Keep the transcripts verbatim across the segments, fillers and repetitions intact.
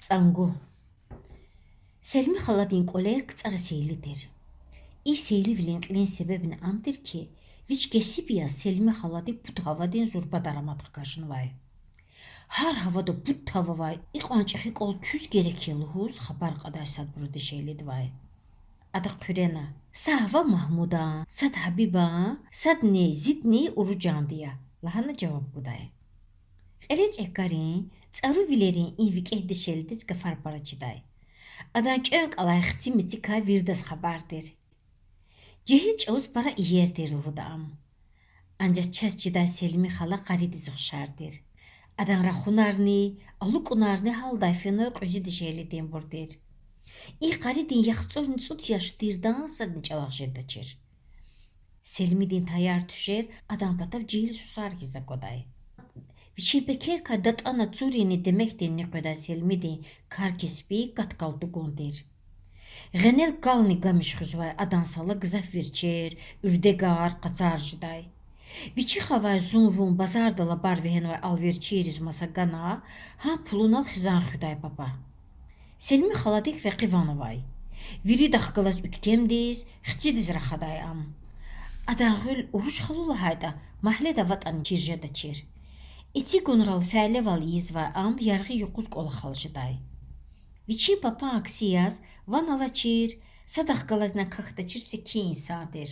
ЦӀангу. Селми халадин кӀвалер КцӀара сейли тир. И сейливилин кьилин себебни ам тир хьи, вич кесиб яз Селми халади пуд гьавадин зурба дарамат хкажнавай. Гьар гьавада пуд тав авай, икьван чӀехи кӀвал куьз герек я лугьуз хабар кьадай садбуру дишегьлидивай. Ада хъуьрена: Са гьава Магьмудан, сад Гьабибан, садни зидни Уружанди я,— лагьана жаваб гудай. Кьелечӏекарин, цӏарувилерин и викӏегь дишегьлидиз гафар пара чидай. Адан кӏвенкӏ алай хци мецикай виридаз хабар тир. Жегьил чӏавуз пара иер тир лугьуда ам. Анжах чаз чидай Селми хала къаридиз ухшар тир. Адан рахунарни, алукӏунарни гьалдай фенвай кьуьзуь дишегьлидинбур тир. И къаридин яхцӏурни цӏуд яш тирдан садни чӏалахъ жедачир. Селмидин таяр-туьшер адан патав жегьил сусар хьиз аквадай. Вичин пекерикай датӏана цуринни демекдинни къведай Селмидин кар-кеспи кат-калтугун тир. Гъенел кални гамиш хуьзвай адан сала гзаф верчер, уьрдегар, къацар жедай. Вичихъ авай зун-вун базарда лабар вегьенвай алверчийриз маса гана, гьа пулунал хизан хуьдай папа. Селми халадик векъи ван авай. Виридахъ галаз уьткемдиз, хцидиз рахадай ам. Адан гъуьл Уруж халу лагьайтӏа, магьледа аватӏани чир жедачир. Эцигунрал фялевал ийизвай ам яргъи юкъуз кӏвалахал жедай. Вичин папан акси яз, ван алачир, садахъ галазни акахьдачир секин инсан тир.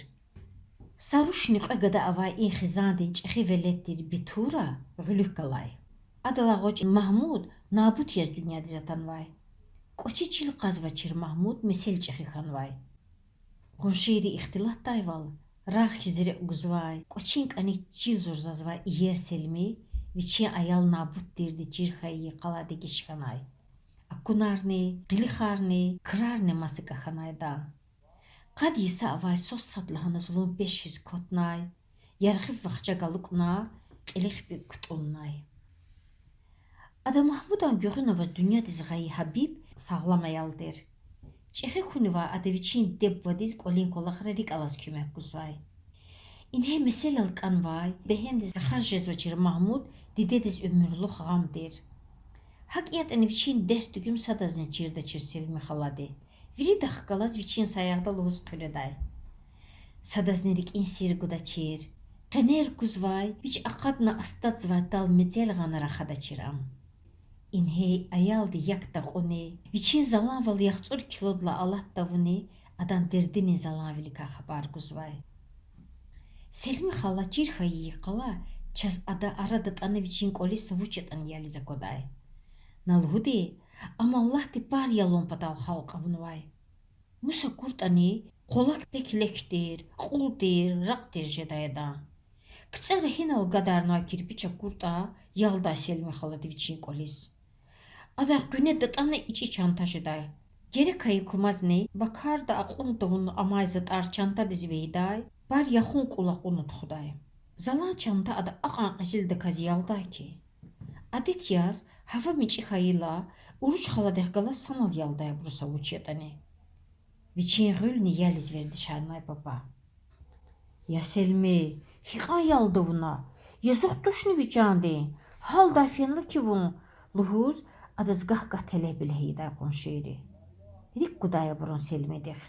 Са рушни кьве гада авай и хизандин чӏехи велед тир Битура гъуьлуьк галай. Адалай гъвечӏи Магьмуд набут яз дуьньядиз атанвай. Кӏвачи чил кьазвачир Магьмуд месел чӏехи хьанвай. Къуншийри ихтилатдайвал, рагъ хьиз рекь гузвай, кӏвачин кӏаник чил зурзазвай иер Селми вичин аял набут тирди чир хьайи йикъалай дегиш хьанай. Акунарни, къилихарни, крарни масакӏа хьанай ада. Къад йиса авай свас сад лагьана зулун пеш хьиз кватнай, яргъи вахча галукӏна, кьилихъ пипӏ кутӏуннай. Ада Магьмудан гуьгъуьна аваз дуьньядиз гъайи Гьабиб сагълам аял тир. Чӏехи хьунивай ада вичин диде-бубадиз кӏвалин кӏвалахра рикӏ алаз куьмек гузвай. Ингье меселал кӏанвай, бегьемдиз рахаз жезвачир Магьмуд дидедиз уьмуьрлух гъам тир. Гьакӏ ятӏани вичин дерт-дуьгуьм садазни чирдачир Селми халади. Виридахъ галаз вичин саягъда лугьуз хъуьредай. Садазни рикӏин сир гудачир. Къенер кузвай, вич акъадна астадзавай тӏал мецел гъана рахадачир ам. Ингье аялди як такьуни, вичин заланвал яхцӏур килодилай алат тавуни адан дердинин залан виликай хабар гузвай. Селми хала чир хьайи йикъалай чаз ада ара датӏана вичин кӏвализ са вуч ятӏани ялиз аквадай. На лугьуди, ам Аллагьди пар ялун патал халкь авунвай. Мус акуртӏани, къвалак пек лек тир, кьул тир, ракь тир жедай адан. КцӀара гьинал гадарнавай кирпич акуртӏа, ялдай Селми халади вичин кӏвализ. Адан къуьне датӏана ичӏи чанта жедай. Герек хьайи кумазни бакарда акьун тавун амай затӏар чантадиз вегьидай, пар яхун кьул акьуна тухудай. Залан чанта ада акьван къизилдаказ ялдай хьи, адет яз, гьава мичӏи хьайила, Уруж халадихъ галаз санал ялдай абуру са вуч ятӏани. Вичин гъуьлни ялиз вердишарнай папа. Я Селми, гьикьван ялда вуна? Язух тушни ви чандин? Гьалдай фенва хьи вун,— лугьуз, адаз гагь-гагь телебиле ийидай къуншийри. Рикӏ кудай абурун Селмидихъ.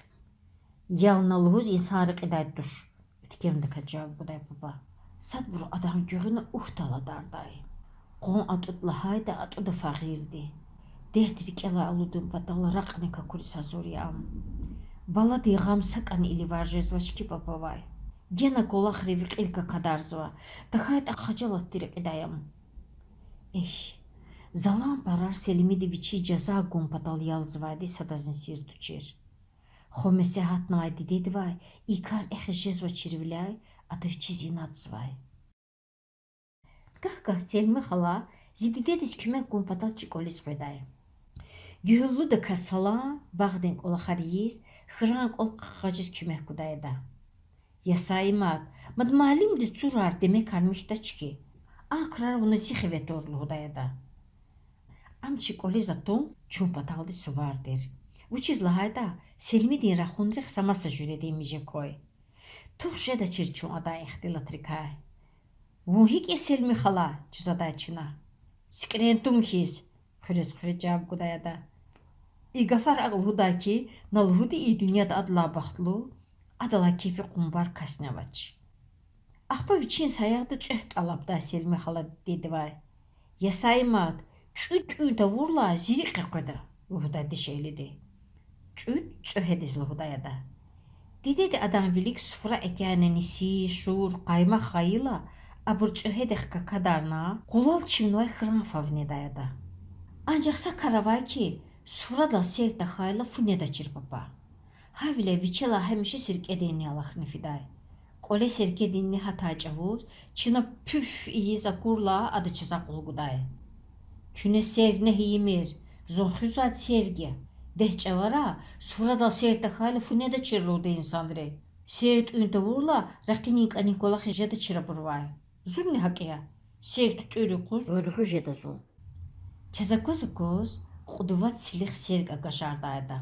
Ял на лугьуз инсан рекьидай туш,— уьткемдаказ жаваб гудай папа. Садбуру адан гуьгъуьна угьдал адардай. Къван атӏуд лагьайда атӏуда фагъирди. Дерт рикӏелай алудун патал ракьни какуриз гьазур я ам. Баладин гъам сакӏани иливар жезвач хьи папавай. Гена кӏвалахрив кьил какадарзава, тахьайтӏа хажалатди рекьидай ам. Эхь, залан парар Селмиди вичиз жаза гун патал ялзавайди садазни сир тушир. Хва месе гьатнавай дидедивай и кар эхиз жезвачирвиляй ада вичиз инадзавай. Гагь-гагь Селми хала зи дидедиз куьмек гун патал чи кӏвализ къведай. Гуьгьуьллудаказ салан, багъдин кӏвалахар ийиз, хьран кӏвал хъажиз куьмек гудай ада. Я Саимат, мад муаллимдиз цурар, демекар михьдач хьи, а крар вуна зи хиве тур,— лугьудай ада. Ам чи кӏвализ атун чун паталди сувар тир. Вучиз лагьайтӏа Селмидин рахунрихъ са маса жуьредин миже квай. Тух жедачир чун адан ихтилатрикай. Вун гьикӏ я, Селми хала? чуьзадай чна. Сикӏрен тум хьиз. хъуьрез-хъуьрез жаваб гудай ада. И гафар акӀ лугьудай хьи, на лугьуди и дуьньяда адалай бахтлу, адалай кефи къунбар касни авач. Ахпа вичин саягъда цӀуьгъ тӀалабдай Селми хала дидедивай. Я Саимат, цӀуд тӀуьн тавурла, зи рикӀ къекъведа,— лугьудай дишегьлиди. ЦӀуд цӀегьедиз лугьудай ада. Дидеди адан вилик суфра экӀяйна ниси, шур, къаймах гъайила, абур цӀегьедихъ какадарна, къулал чимнавай хьран фав недай ада. Анжах са кар авай хьи, суфрадал сер тахьайла фу недачир папа. Гьавиляй вичелай гьамиша серкӀединни алахьна фидай. КӀвале серкӀединни гьатай чӀавуз, чна пуьф ийиз акурла, ада чаз акьул гудай. Куьне серг негь ийимир, зун хуьзвайди серг я. Дегь чӀавара, суфрадал сер тахьайла фу недачир лугьуда инсанри. Сер тӀуьн тавурла, ракъинин кӀаник кӀвалахиз жедачир абурувай. Зунни гьакӀ я. Сер тутӀуьр юкъуз гъуьргъуь жеда зун. Чаз акваз-акваз кьуд-вад силих серг агажардай ада.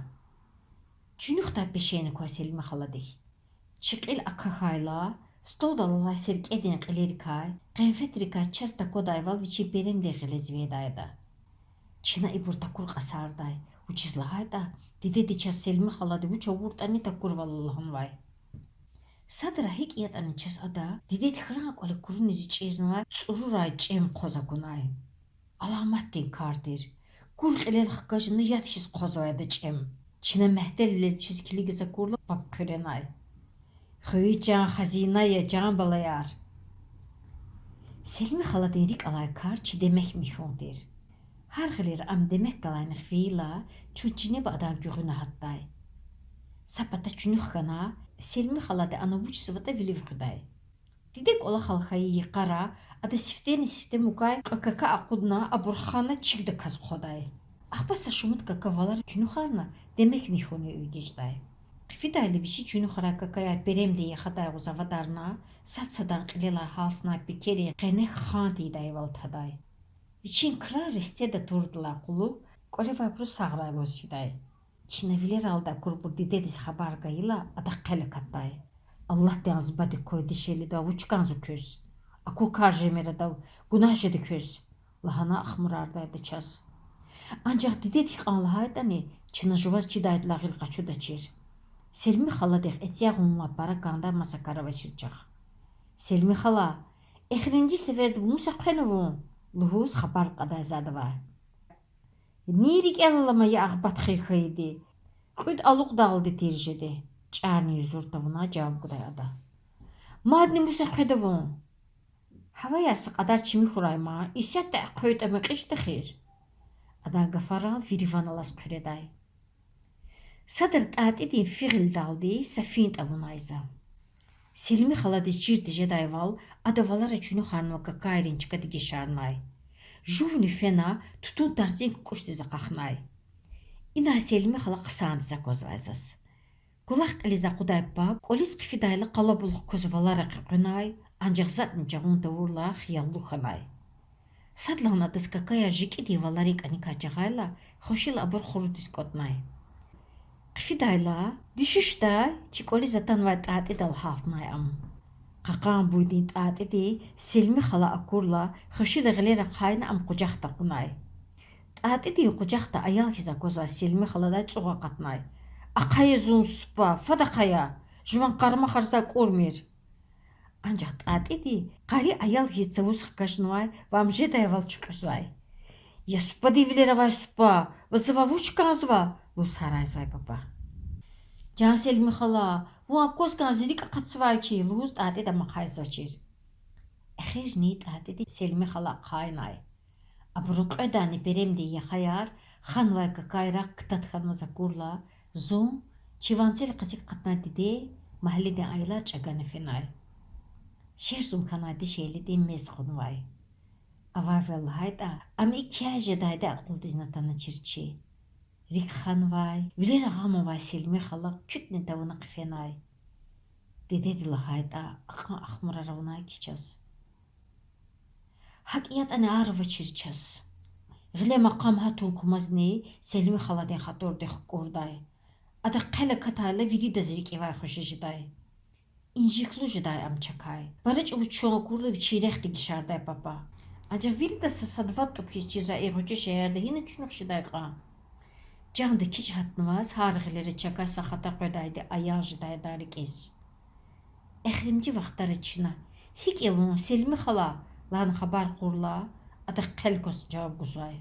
Чуьнуьхдай пешейна квай Селми халадихъ. Чи кьил акахьайла, столдал алай серкӀедин кьилерикай, къенфетрикай чаз таквадайвал вичин перемдин гъиле звердай ада. Чна ибур такур кьасардай, вучиз лагьайтӀа дидеди чаз Селми халади вуч авуртӀани такурвал лагьанвай. Садра гьикӀ ятӀани чаз ада дидеди хьран кӀвале куруниз ичӀирнавай цӀурурай чӀем хъваз акунай. Аламатдин кар тир. Кур кьилел хкажна яд хьиз хъвазвай ада чӀем. Чна мягьтелвилел вичиз килигиз акурла, паб хъуьренай. Хвейи чан хазина я, чан балаяр. Селми халадин рикӀ алай кар чи демек михьун тир. Гьар гъилера ам демек галайнихъ фейила, чун чинеба адан гуьгъуьна гьатдай. Са пата чуьнуьх хьана, Селми халади ана вучзаватӀа вилив хуьдай. Диде кӀвалахал хьайи йикъара ада сифтени-сифте мукай кьве кака акъудна, абур хана чигдаказ хъвадай. Ахпа са шумуд кака валара чуьнуьхарна, демек михьунин уьйгеждай. Хъфидайла вичи чуьнуьхарай какаяр перемдин яхадай агъуз авадарна, сад-садан кьилелай гьалснай пекерин къенек хан тийидайвал тадай. Вичин крар рестеда турдалай кьулухъ кӀвале авайбуру сагърай лугьуз фидай. Чна вилералди акурбур дидедиз хабар гайила, адак хъел акатдай. Аллагьди анз бадик квай дишегьлидивай вуч кӀанзава квез? Аку кар жемир адав, гунагь жеда квез,— лагьана ахмурардай ада чаз. Анжах дидеди гьикьван лагьайтӀани, чна жуваз чидайдалай гъил къачудачир. Селми халадихъ эцягъунлай пара кӀандай маса кар авачир чахъ. Селми хала, эхиримжи сеферда вун мус экъвена вун? лугьуз хабар кьадай за адавай. Ни рикӀел алама, я агъбат хир хьайиди? Кьуьд алукьдалди тир жеди,— чӀарни юзур тавуна жаваб гудай ада. Мадни мус экъведа вун? Гьаваяр са кьадар чими хьурай ман, исятда экъвейтӀа мекьичӀда хьи. Адан гафарал вири ван алаз хъуьредай. Садра ТӀатӀидин фигъилдалди са фин тӀавунай за. Селми халадиз чир тежедайвал, ада валара чуьнуьхарнавай какайрин чка дегишарнай. Жувни фена, тутун тарцин кукӀушдиз акьахнай. Инай Селми хала хъсандиз аквазвай заз. КӀвалах кьилиз акъудай паб кӀвализ хъфидайла къалабулух кваз валара къекъвенай, анжах затӀни жагъун тавурла хияллу хьанай. Садлагьана адаз какаяр жикӀидин валарин кӀаникай жагъайла, хвешила абур хурудиз кӀватӀнай. Хъфидайла, дуьшуьшдай чи кӀвализ атанвай ТӀатӀидал гьалтнай ам. Кьакьан буйдин ТӀатӀиди Селми хала акурла, хвешила гъилер ахъайна ам къужахда кьунай. ТӀатӀидин къужахда аял хьиз аквазвай Селми халадай цӀугъ акъатнай. Ахъая зун супа, фад ахъая! Жуван къармахар за акӀурмир. Анжах ТӀатӀиди къари аял хьиз цавуз хкажнавай ва ам жедайвал чуькьуьзвай. Я супадин вилер авай супа, ваз завай вуч кӀанзава? лугьуз гьарайзавай папа. Жан Селми хала, вун акваз кӀан зи рикӀ акъатзавай хьи, лугьуз ТӀатӀиди ам ахъайзавачир. Эхирни ТӀатӀиди Селми хала ахъайнай. Абурун кьведани перемдин яхаяр ханвай какайрахъ ктат хьанваз акурла, зун, чи ванцел къецик акъатнавай диде, магьледин аялар чӀагана фенай. Шерзун хьанвай дишегьлидин мез кьунвай. Авайвал лагьайтӀа, ам икӀ жедайди акьулдизни атаначир чи. РикӀ ханвай, вилера гъам авай Селми хала куьтӀни тавуна хъфенай. Дидеди лагьайтӀа, акьван ахмурар авунай хьи чаз. ГьакӀ ятӀани ар авачир чаз. Гъиле макъам гьатун кумазни Селми халадин хатурдихъ кукӀурдай. Адак хъел акатайла виридаз рикӀивай хвеши жедай. Инжиклу жедай ам чакай. Пара чӀавуз чун акурла вичин рехъ дегишардай папа. Анжах вирида са сад-вад тӀуб хьиз чизвай и гъвечӀи шегьерда гьина чуьнуьх жедай кьван? Чанда кичӀ гьатнаваз гьар гъилера чакай са хата къведайди аян жедай адан рикӀиз. Эхиримжи вахтара чна: «ГьикӀ я вун, Селми хала?» — лагьана хабар кьурла, адахъ хъел кваз жаваб гузвай: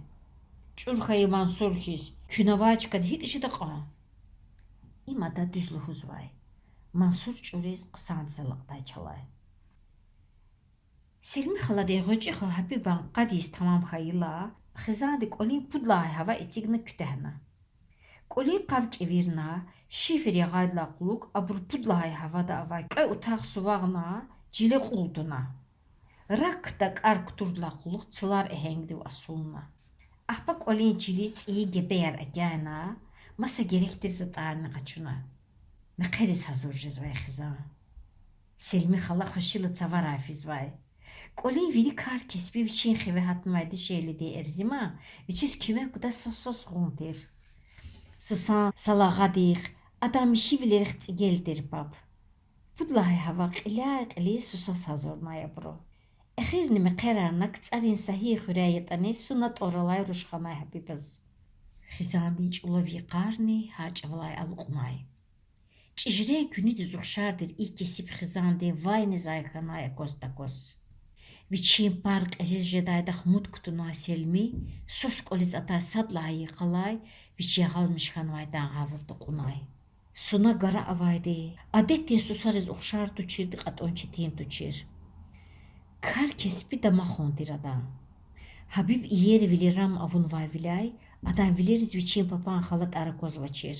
«ЧӀур хьайи Мансур хьиз, куьн авай чкада гьикӀ жеда кьван?» Им ада дуьз лугьузвай. Мансур чӀуриз хъсандиз алакьдай чалай. Селми халадин гъвечӀи хва Гьабибан къад йис тамам хьайила, хизанди кӀвалин пуд лагьай гьава эцигна куьтягьна. КӀвалин къав кӀевирна, шифер ягъайдалай кьулухъ абуру пуд лагьай гьавада авай кьве утагъ сувагъна, чиле кьул туна. Рак дакӀар кутурдалай кьулухъ цлар эгьенгдив асулна. Ахпа кӀвалин чилиз цӀийи гебеяр агакьна, маса герек тир затӀарни къачуна. Мехъериз гьазур жезвай хизан. Селми хала хвешила цаварай физвай. КӀвалин вири кар-кеспи вичин хиве гьатнавай дишегьлидин Эрзиман вичиз куьмек гудай сос-сос гъун тир. Сусан салагъадихъ, адан михьивилерихъ цӀигел тир паб. Пуд лагьай гьава кьиляй-кьилиз сусаз гьазурнай абуру. Эхирни мехъерарна КцӀарин са гьи хуьряй ятӀани суна тӀвар алай руш ханай Гьабибаз. Хизандин чӀулав йикъарни гьа чӀавалай алукьнай. ЧӀижрен куьнидиз ухшар тир и кесиб хизандин вай незай хьанай акваз-такваз. Вичин пар кьезил жедайдахъ муд кутунвай Селми сус кӀвализ атай сад лагьай йикъалай вич ягъалмиш хьанвайдан гъавурда кьунай. Суна гара авайди, адетдин сусариз ухшар туширди кьатӀун четин тушир. Кар-кеспи дамахун тир адан. Гьабиб иер вилерам авунвайвиляй, адан вилериз вичин папан халатӀар аквазвачир.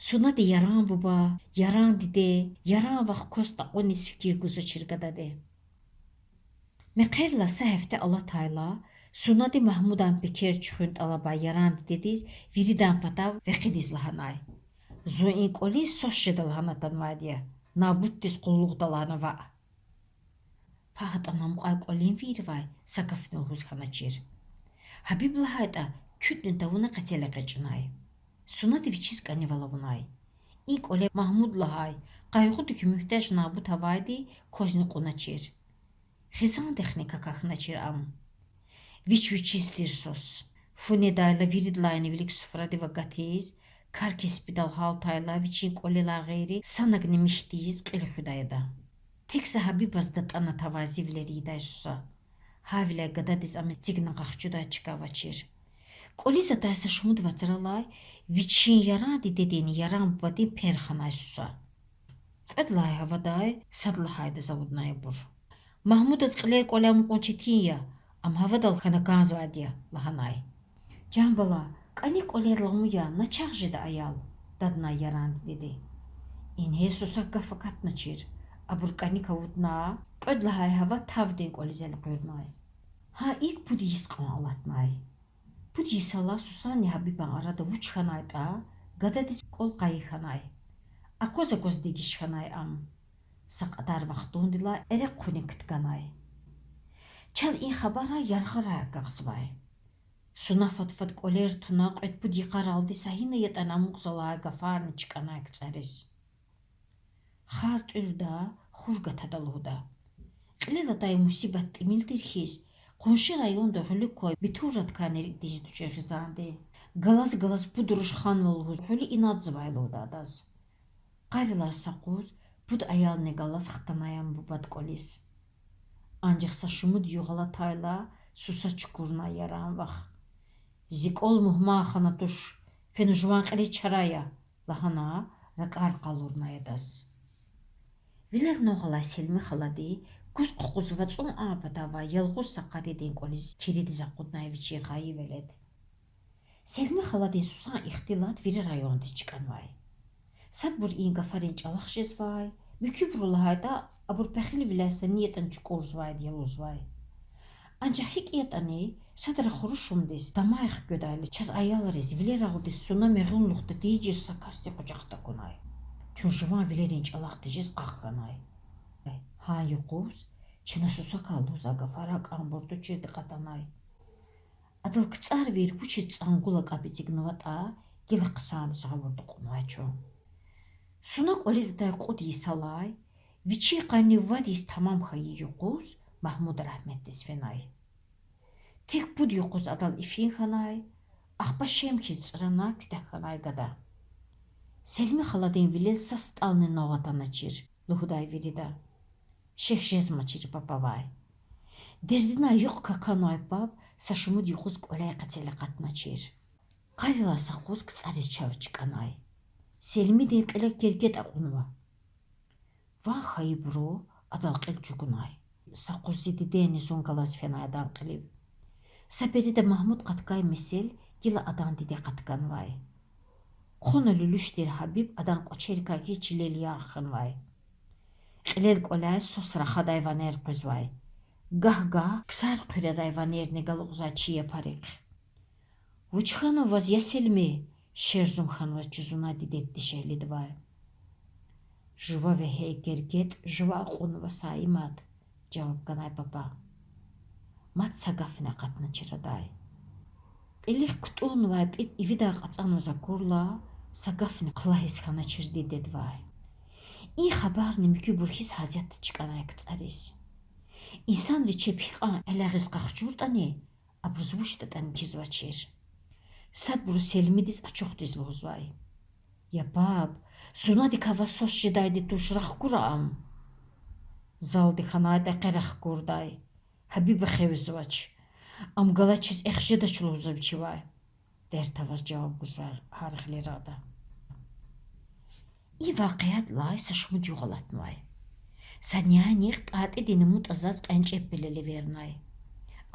Сунади Яран буба, Яран диде, Яран вах кваз такьуниз фикир гузвачир гадади. Мехъерилай са гьафте алатайла, Сунади Магьмудан пекер чуьхуьн тӀалабай Яран дидедиз виридан патав векъидиз лагьанай: Зун и кӀвализ сус жеда лагьана атанвайди я, Набутдиз къуллугъда лагьана ваъ. Пагь атӀана амукьай кӀвалинвийривай са гафни лугьуз хьаначир. Гьабиб лагьайтӀа, куьтӀни тавуна къецел экъечӀнай. Сунади вичиз кӀанивал авунай. И кӀвале Магьмуд лагьай, къайгъудик муьгьтеж Набут авайди квазни кьуначир. Хизандихъни какахьначир ам. Вич вичиз тир сус. Фу недайла виридалайни вилик суфрадив агатиз, кар-кеспидал гьалтайла вичин кӀвалелай гъейри санагни михь тийиз кьил хуьдай ада. Тек са Гьабибаз датӀана тавай зи вилер ийидай суса. Гьавиляй гададиз ам эцигна къахчудай чка авачир. КӀвализ атай са шумуд вацралай вичин Яран дидединни Яран бубадин пер ханай суса. Кьвед лагьай гьавадай сад лагьайдаз авуднай абур. Магьмудаз кьилер кӀвале амукьун четин я, ам гьавадал хьана кӀанзавайди я, лагьанай. Жан бала, кӀаник кӀвалер ламу я, начагъ жеда аял, даднай Яран дидеди. Ингье сусак гаф акатначир. Абур кӀаник авудна, кьвед лагьай гьава тавдин кӀвализ элкъуьрнай. Гьа икӀ пуд йис кьван алатнай. Пуд йисалай сусанни Гьабибан арада вуч хьанайтӀа, гададиз кӀвал къайи хьанай. Акваз-акваз дегиш хьанай ам. Са кьадар вахтундилай эрекь хъуьник ктканай. Чал и хабарай яргъарай агакьзавай. Суна фад-фад кӀвалер туна кьвед-пуд йикъаралди са гьина ятӀани амукь залагьай гафарни чкӀанай КцӀариз. Хар тӀуьрда, хур гатада лугьуда. Кьилел атай мусибат тӀимил тир хьиз, къунши районда гъуьлуьк квай Бетураткайни рикӀ динжи тушир хизанди. Галаз-галаз пуд руш ханва лугьуз гъуьлуь инадзавай лугьуда адаз. Къарилай са къуз пуд аялни галаз хтанай ам бубад кӀвализ. Анжах са шумуд югъ алатайла, суса чукурнай Яран вах. Зи кӀвал мугьман хана туш, фена жуван кьилиз чара ая, лагьана, ракӀар къалурнай адаз. Вилернавай гъалай Селми халади куз къукъуз вацӀун а патавай ялгъуз са къаридин кӀвализ киридиз акъуднай вичин хайи велед. Селми халадин сусан ихтилат вири райондиз чкӀанвай. Садбур и гафарин чӀалахъ жезвай, муькуьбуру лагьайтӀа, абур пехилвиляй са ни ятӀани чукӀурзавайди я лугьузвай. Анжах гьикӀ ятӀани, садра хурушумдиз тамай хкведайла, чаз аялриз, вилерагъудиз суна мегъуьнлухдатӀи жез са касди къужах такунай. Чун жуван вилерин чӀалахъ тежез къах хьанай. Гьа юкъуз чна сусакай лугьузвай гафар акӀанбур туширди кьатӀанай. Адал КцӀарвийри вучиз ЦӀангул лакӀаб эцигнаватӀа, гила хъсандиз гъавурда кьунвай чун. Суна кӀвализ атай кьуд йисалай, вичин къанни вад йис тамам хьайи юкъуз Магьмуд рагьметдиз фенай. Тек пуд юкъуз адал ифин хьанай, ахпа шем хьиз цӀрана куьтягь хьанай гада. Селми халадин вилел са стӀални нав атаначир, лугьудай вирида. Шехь жезмачир папавай. Дердинай юкь каканвай паб са шумуд юкъуз кӀваляй къецел акъатначир. Къарилай са къуз КцӀариз чав чкӀанай. Селмидин кьиле гергед акьунва. Ван хьайибуру адал кьил чӀугунай. Са къуз зи дидени зун галаз фенай адан кьилив. Са береда Магьмуд къаткай месел гила адан диде къатканвай. Хъуна луьлуьш тир Гьабиб адан кӀвачерикай гьич чилел ярх хьанвай. Кьилел кӀваляй сус рахадай ванер къвезвай. Гагь-гагь ксар хъуьредай ванерни галукьзавай чи япарихъ. Вуч хьанва ваз, я Селми? Шерзум хьанваз жузунай дидеди дишегьлидивай. Жува вегьей гергед, жува акьунва, Саимат,— жаваб ганай папа. Мад са гафни акъатначир адай. Кьилихъ кутӀунвай пӀипӀ ивидай кьацӀанваз акурла, са гафни хълагьиз хьаначир дидедивай. И хабарни муькуьбур хьиз гьасятда чкӀанай КцӀариз. Инсанри чеб гьикьван элягъиз къахчуртӀани, абуруз вучдатӀани чизвачир. Садбуру Селмидиз ачухдиз лугьузвай: Я паб, зунадикай ваз свас жедайди туш, рахкура ам. Залди хьанайтӀа къе рахкурдай. Гьабиба хъивзавач. Ам галачиз эхь жедач лугьузва вичивай,— дерт аваз жаваб гузвай гьар хилера ада. И вакъиадилай са шумуд югъ алатнавай. Са нянихъ ТӀатӀидини МутӀа заз кьенчӀеб пелел эвернай.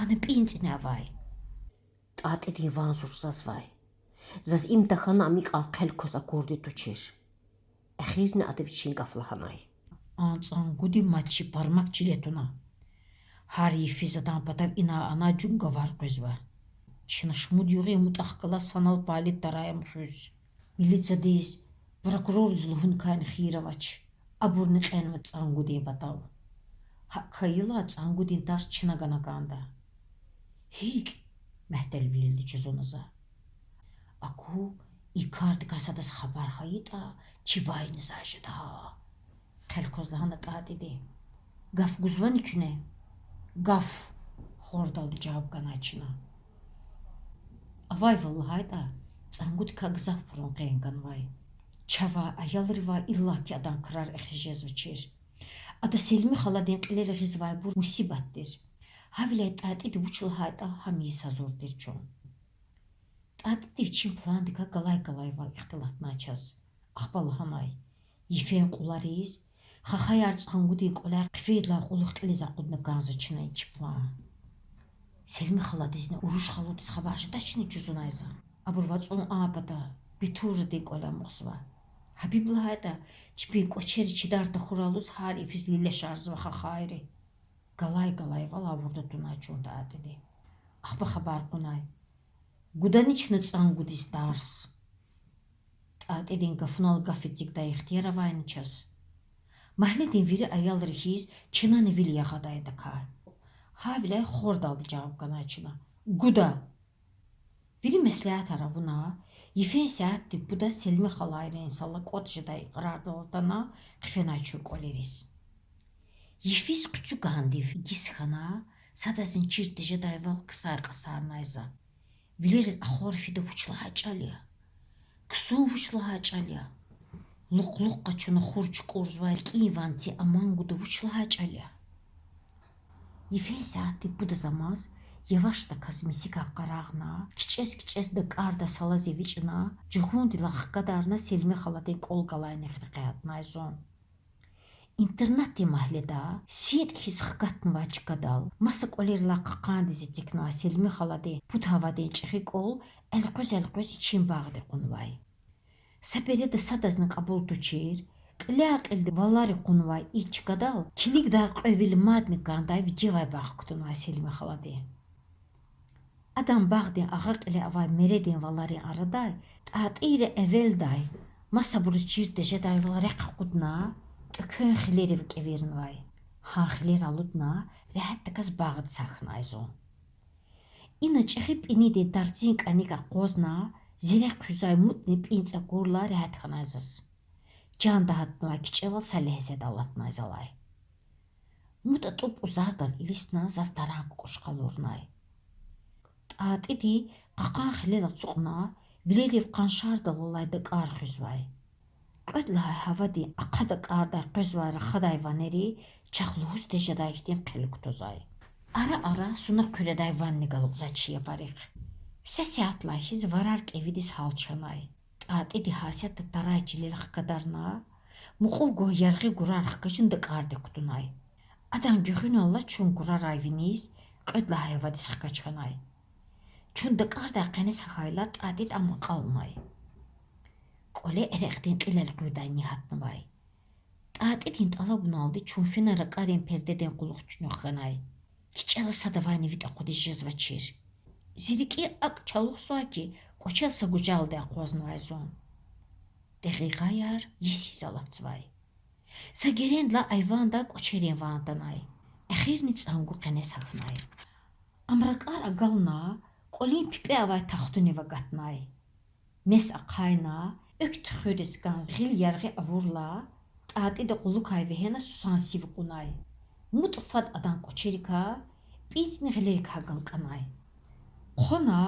Ана пӀинцӀини авай. ТӀатӀидин ван зурзазвай. Заз им тахьана ам икьван хъел кваз акурди тушир. Эхирни ада вичин гаф лагьанай: А цӀангуди мад чи пармак чиле туна. Гьар йифиз адан патав ина-ана жунгавар къвезва. Чна шумуд югъ я МутӀахъ галаз санал палид тарай ам хуьз. Милицадиз, прокурордиз лугьуникайни хийир авач. Абурни кьенва цӀангудин патав. ГьакӀ хьайила цӀангудин тарс чна гана кӀанда. ГьикӀ? мягьтелвилелди жузуна за. Аку, и кардикай садаз хабар хьайитӀа, чи вайни заз жеда гьа,— хъел кваз лагьана ТӀатӀиди. Гаф гузвани куьне? Гаф,— хордалди жаваб ганай чна. Авайвал лагьайтӀа, цӀангудикай гзаф пурун къен ганвай. Чавай, аялривай иллаки адан крар эхиз жезвачир. Ада Селми халадин кьилел гъизвайбур мусибат тир. Гьавиляй ТӀатӀиди вуч лагьайтӀа, гьам ийиз гьазур тир чун. ТӀатӀиди вичин пландикай галай-галайвал ихтилатнай чаз. Ахпа лагьанай: Йифен кьулариз, хахаяр цӀангудин кӀваляй хъфейдалай кьулухъ кьилиз акъудна кӀанзава чна и чи план. Селми халадизни Уруш халудиз хабар жедачни жузунай за. Абур вацӀун а пата, Бетурадин кӀвале амукьзава. Гьабиб лагьайтӀа, чпин кӀвачери чидар тахьурай лугьуз гьар йифиз луьлешарзава хахайри. Галай-галайвал гъавурда тунай чун ТӀатӀиди. Ахпа хабар кьунай: Гудани чна цӀангудиз тарс? ТӀатӀидин гафунал гаф эцигдай ихтияр авайни чаз? Магьледин вири аялри хьиз, чнани вил ягъадай адакай. Гьавиляй хордалди жаваб ганай чна: Гуда! Вири меслятар авуна, йифен сятдин пуда Селми халайрин са лакӀват жедай икьрардал атана, хъфенай чун кӀвалериз. Йифиз хъуьцуьгандив гис хьана, садазни чир тежедайвал ксай кьасарнай за. Вилериз ахвар фида вуч лагьай чӀал я, ксун вуч лагьай чӀал я, лукь-лукь къачуна хур чукӀурзавай рикӀин ванци аман гуда вуч лагьай чӀал я. Йифен сятдин пудаз амаз явашдаказ мисикай къарагъна, кичӀез-кичӀез дакӀардай салаз эвичӀна, жугъундилай хкадарна Селми халадин кӀвал галайнихъ рекье гьатнай зун. Интернатдин магьледа синтӀ хьиз хкатнавай чкадал, маса кӀвалерилай кьакьандиз эцигнавай Селми халадин пуд гьавадин чӀехи кӀвал элкъвез-элкъвез ичин багъди кьунвай. Са береда садазни кьабул тушир, кьиляй-кьилди валари кьунвай и чкадал килигдай кьве вил мадни кӀандай вижевай багъ кутунвай Селми халади. Адан багъдин агъа кьиле авай мередин валарин арадай ТӀатӀийри эвелдай, масабуруз чир тежедайвал рехъ акъудна, тӀеквен хилерив кӀевирнавай. Гьа хилер алудна, регьятдаказ багъдиз гьахьнай зун. Ина чӀехи пӀинидин тарцин кӀаник акъвазна, зи рехъ хуьзвай МутӀни ПӀинцӀ акурла регьят хьанай заз. Чанда гьатнавай кичӀевал са легьзеда алатнай залай. МутӀа тӀуб-тӀузардал илисна заз таран кукӀуш къалурнай. ТӀатӀиди кьакьан хилел ацукьна, вилерив къаншардал алай дакӀар хуьзвай. Кьвед лагьай гьавадин ахъа дакӀардай къвезвай рахадай ванери чахъ лугьуз тежедай хьтин хъел кутазвай. Ара-ара суна хъуьредай ванни галукьзавай чи ябарихъ. Са сятдилай хьиз варар кӀевидиз гьалч хьанай. ТӀатӀиди гьасятда тарай чилел хкадарна, мукьув гвай яргъи гурар хкажна дакӀардик кутунай. Адан гуьгъуьналлаз чун гурарай виниз, кьвед лагьай гьавадиз хкаж хьанай. Чун дакӀардай къенез гьахьайла, ТӀатӀиди ам акьалнай. КӀвале эрекьдин кьил элкъуьрдай ни гьатнавай. ТӀатӀидин тӀалабуналди чун фена ракӀарин пердедин кьулухъ чуьнуьх хьанай. КичӀела садавайни витӀ акъудиз жезвачир. Зи рикӀи акӀ чалухзавай хьи, кӀвачел са гужалди акъвазнавай зун. Декьикьаяр йис-йис алатзавай. Са герендилай айвандай кӀвачерин ван атанай. Эхирни ЦӀангу къенез гьахьнай. Ам ракӀар агална, кӀвалин пипӀе авай тахтунив агатнай. Мес ахъайна, экв туьхуьриз кӀанз гъил яргъи авурла, ТӀатӀиди кьулухъай вегьена сусан сив кьунай. МутӀ фад адан кӀвачерикай, пӀинцӀни гъилерикай галкӀанай. Хъвана,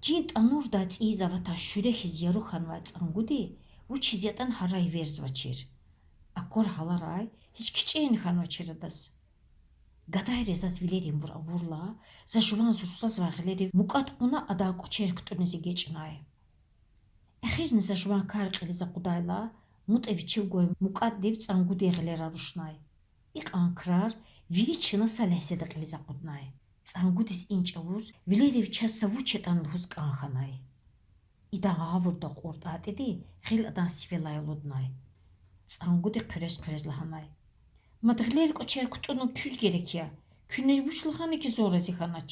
чин тӀанурдай цӀийиз аватай шуьре хьиз яру хьанвай ЦӀангуди вучиз ятӀани гьарай эверзавачир. Аквар гьаларай гьич кичӀени хьанвачир адаз. Гадайри заз вилеринбур авурла, за жуван зурзазвай гъилерив мукӀад кьуна, адан кӀвачер кутӀуниз эгечӀнай. Эхирни за жуван кар кьилиз акъудайла, МутӀа вичив гвай мукӀаддив ЦӀангудин гъилера рушнай. Икьван крар вири чна са легьзеда кьилиз акъуднай. ЦӀангудиз и чӀавуз вилерив чаз са вуч ятӀани лугьуз кӀан хьанай. Идан гъавурда акьур ТӀатӀиди гъил адан сивелай алуднай. ЦӀангуди хъуьрез-хъуьрез лагьанай: Мад гъилера кӀвачер кутӀунин куьз герек я? Куьне вуч лагьана хьи зун рази хьанач?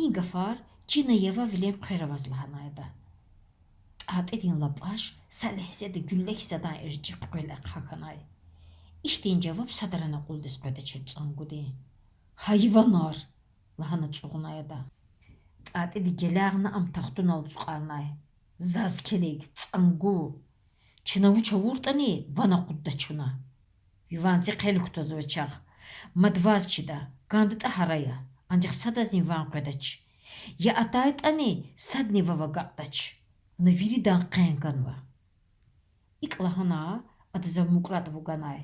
И гафар чина явавилин хъвер аваз лагьанай ада. ТӀатӀидин лапӀаш са легьзеда гуьлле хьиз адан эрчӀи хъуькъвел ахъа хьанай. Ихьтин жаваб садрани акьулдиз къведачир ЦӀангудин. Гьайванар! лагьана цӀугъунай ада. ТӀатӀиди гелягъна ам тахтунал ацукьарнай. Заз килиг, ЦӀангу! Чна вуч авуртӀани, ван акъудда чна. Ви ванци хъел кутазва чахъ. Мад ваз чида, кӀандатӀа гьарай я, анжах садазни ван къведач. Я атайтӀани, садни вав агакьдач. Вуна виридан къен ганва. ИкӀ лагьана, ада зав мукӀрад вуганай.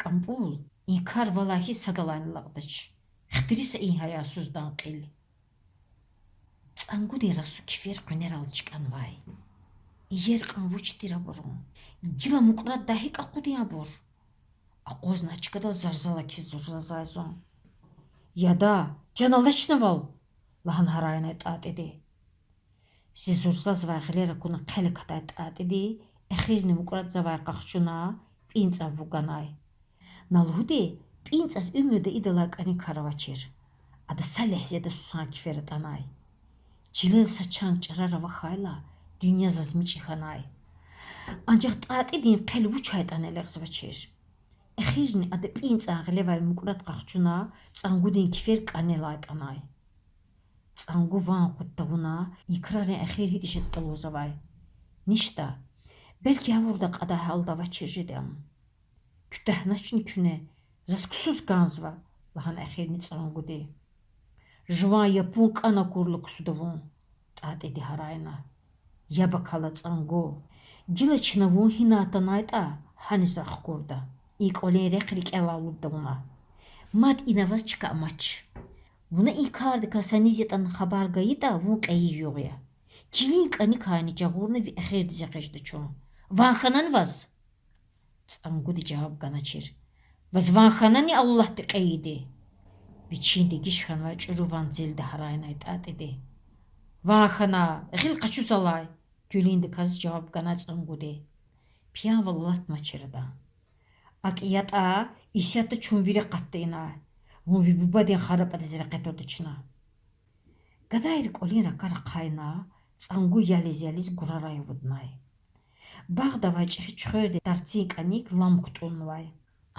КӀампӀул, и кар валай хьиз садалайни алакьдач. Хтири са и гьаясуздан кьил. ЦӀангудин расу кифер къуьнерал чкӀанвай. Иер кьван вуч тир абурун? Гила мукӀраддай гьикӀ акъудин абур? Акъвазна чкадал зарзалак хьиз зурзазвай зун. Яда, чан алачнавал? лагьана гьарайнай ТӀатӀиди. Зи зурзазвай гъилер акуна хъел акатай ТӀатӀиди эхирни мукӀрадзавай къахчуна, пӀинцӀав вуганай. На лугьуди, пӀинцӀаз уьмуьрда идалай кӀаник кар авачир. Ада са легьзеда сусан кифер атӀанай. Чилел са чан чӀарар авахьайла, дуьнья заз мичӀи хьанай. Анжах ТӀатӀидин хъел вучайтӀани элягъзавачир. Эхирни ада пӀинцӀан гъилевай мукӀрад къахчуна, ЦӀангудин кифер кӀанелай атӀанай. ЦӀангу ван акъуд тавуна, и крарин эхир гьикӀ жедатӀа лугьузвай. Ништа, белки гъавурда кьадай гьалда авачир жеди ам. Куьтягьначни куьне, заз ксуз кӀанзава,— лагьана эхирни ЦӀангуди. Жуван япун кӀан акурла ксуда вун,— ТӀатӀиди гьарайна. Яб акала, ЦӀангу. Гила чна вун гьина атанайтӀа, гьаниз рахкурда. И кӀвалин рехъ рикӀелай алудда вуна. Мад ина ваз чка амач. Вуна и кардикай са низ ятӀани хабар гайитӀа, вун кьейи югъ я. Чилин кӀаникайни жагъурна ви эхирдиз экъечӀда чун. Ван хьанани ваз? ЦӀангуди жаваб ганачир: Ваз ван хьанани Аллагьди кьейиди? Вичин дегиш хьанвай чӀуру ванцелди гьарайнай ТӀатӀиди. Ван хьана, гъил къачуз алай,— гуьлуьндаказ жаваб гана ЦӀангуди. Пиянвал алатмачир адан. АкӀ ятӀа, исятда чун вири акъатда ина. Вун ви бубадин харапӀадиз рекье твада чна. Гадайри кӀвалин ракӀар ахъайна, ЦӀангу ялиз-ялиз гурарай авуднай. Багъда авай чӀехи чуьхвердин тарцин кӀаник лам кутӀуннавай.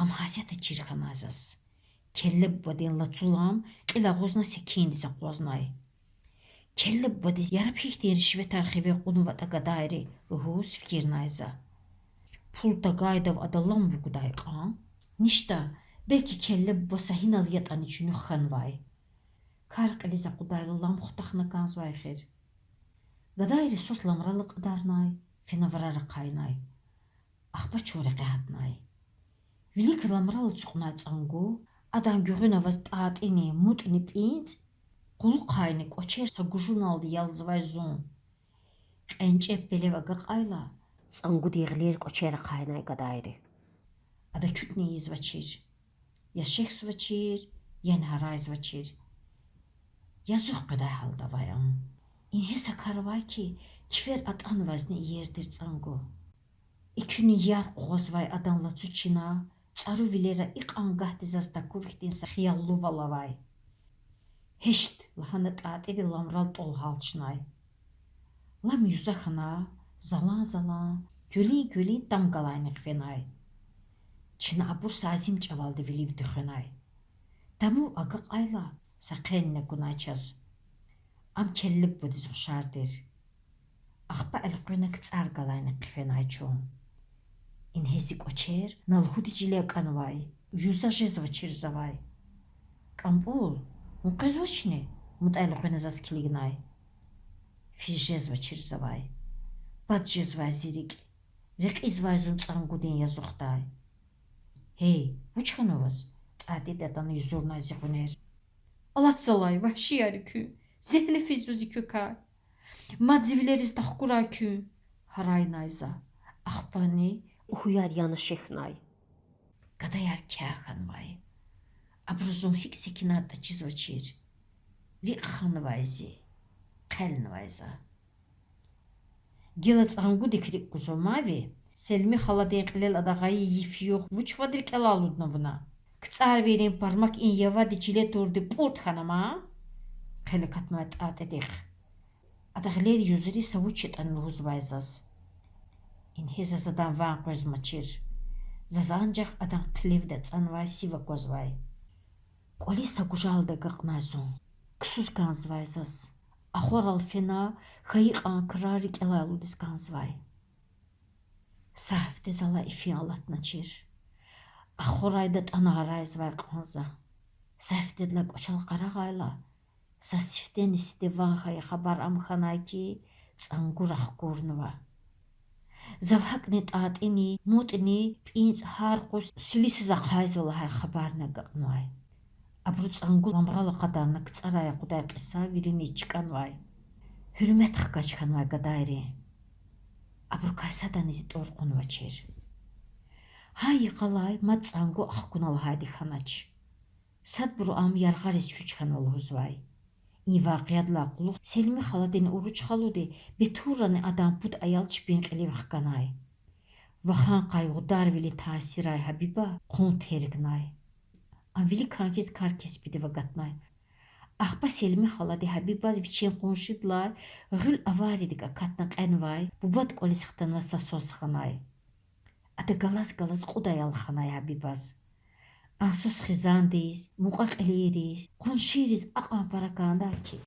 Ам гьасятда чир хьанай заз. Келле бубадин лацу лам кьил агъузна секиндиз акъвазнай. Келле бубадиз яраб гьихьтин ришветар хиве кьунватӀа гадайри лугьуз фикирнай за. Пул тагайдав ада лам вугудай кьван? Ништа, белки келле буба са гьинал ятӀани чуьнуьх хьанвай. Кар кьилиз акъудайла лам хутахна кӀанзавай эхир. Гадайри свас ламрал акьадарнай, фена варар ахъайнай. Ахпа чун рекье гьатнай. Вилик ламрал ацукьнай ЦӀангу, адан гуьгъуьна аваз ТӀатӀини, МутӀни, ПӀинцӀ, кьулухъайни кӀвачер са гужуналди ялзавай зун. КьенчӀеб пелев агакьайла, ЦӀангудин гъилер кӀвачер ахъайнай гадайри. Ада куьтни ийизвачир. Я шехьзавачир, яни гьарайзавачир. Язух къведай гьалда авай ам. Ингье са кар авай хьи, кифер атӀанвазни иер тир ЦӀангу. Экуьнин яр къугъвазвай адан лацу чина, цӀару вилера икьван гагьди заз такур хьтин са хияллувал авай. Гьешт! лагьана ТӀатӀиди ламрал тӀвал гьалчнай. Лам юза хьана, залан-залан, гуьлуьн-гуьлуьн там галайнихъ фенай. Чна абур са азим чӀавалди вилив туьхвенай. Тамув агакьайла, са хъенни акунай чаз. Ам келлеб бадиз ухшар тир. Ахпа элкъвена КцӀар галайнихъ хъфенай чун. Ингье зи кӀвачер на лугьуди чиле акӀанвай, юза жезвачир завай. КӀампӀул, вун къвезвачни? МутӀа элкъвена заз килигнай. Физ жезвачир завай. Пад жезвай зи рикӀ. Рекьизвай зун ЦӀангудин язухдай. Гьей, вуч хьанва ваз? ТӀатӀиди атана юзурнай зи къванер. Алат залай, вагьшияр я куьн, зегьле физва зи квекай. Мад зи вилериз тахкурай куьн,— гьарайнай за. Ахпани уьхуьяр яна шехьнай. Гадаяр кягь хьанвай. Абуру зун гьикӀ секинайтӀа чизвачир. РикӀ ханвай зи, хъелнавай за. Гила ЦӀангудик рикӀ гузва ман ви? Селми халадин кьилел ада гъайи йиф-югъ вуч вад рикӀелай алудна вуна? КцӀарвийрин пармак и явади чиле турди пӀурт хьана ман,— хъел акатнавай ТӀатӀидихъ. Ада гъилер юзуриз са вуч ятӀани лугьузвай заз. Ингье заз адан ван къвезмачир. Заз анжах адан хъилевди ацӀанвай сив аквазвай. КӀвализ са гужалди агакьнай зун. Ксуз кӀанзавай заз. Ахварал фена, хьайи кьван крар рикӀелай алудиз кӀанзавай. Са гьафте залай ифин алатначир. Ахварай датӀана гьарайзавай кьван за. Са гьафтедилай кӀвачел къарагъайла, заз сифтени-сифте ван хьайи хабар ам хьанай хьи, ЦӀангу рахкурнава. Зав гьакӀни ТӀатӀини, МутӀни, ПӀинцӀ гьар къуз силисиз ахъайзава лагьай хабарни агакьнавай. Абуру ЦӀангу ламрал акъадарна КцӀарай акъудай кьиса вириниз чкӀанвай. Гьуьрмет хкаж хьанвай гадайрин. Абурукай садани зи тӀвар кьунвачир. Гьа йикъалай мад ЦӀангу ахкуна лагьайди хьанач. Садбуру ам яргъариз чуьч хьанва лугьузвай. И вакъиадилай кьулухъ Селми халадин уруч халуди Бетурани адан пуд аял чпин кьилив хканай. Вахан къайгъударвилин таъсирай Гьабиба хъун тергнай. Ам виликан хьиз кар-кеспидив агатнай. Ахпа Селми халади Гьабибаз вичин къуншидилай гъуьл авайридик акатна кьенвай бубад кӀвализ хтанвай са свас ханай. Ада галаз-галаз кьуд аял ханай Гьабибаз. А свас хизандиз, мукьва-кьилийриз, къуншийриз акьван пара кӀандай хьи,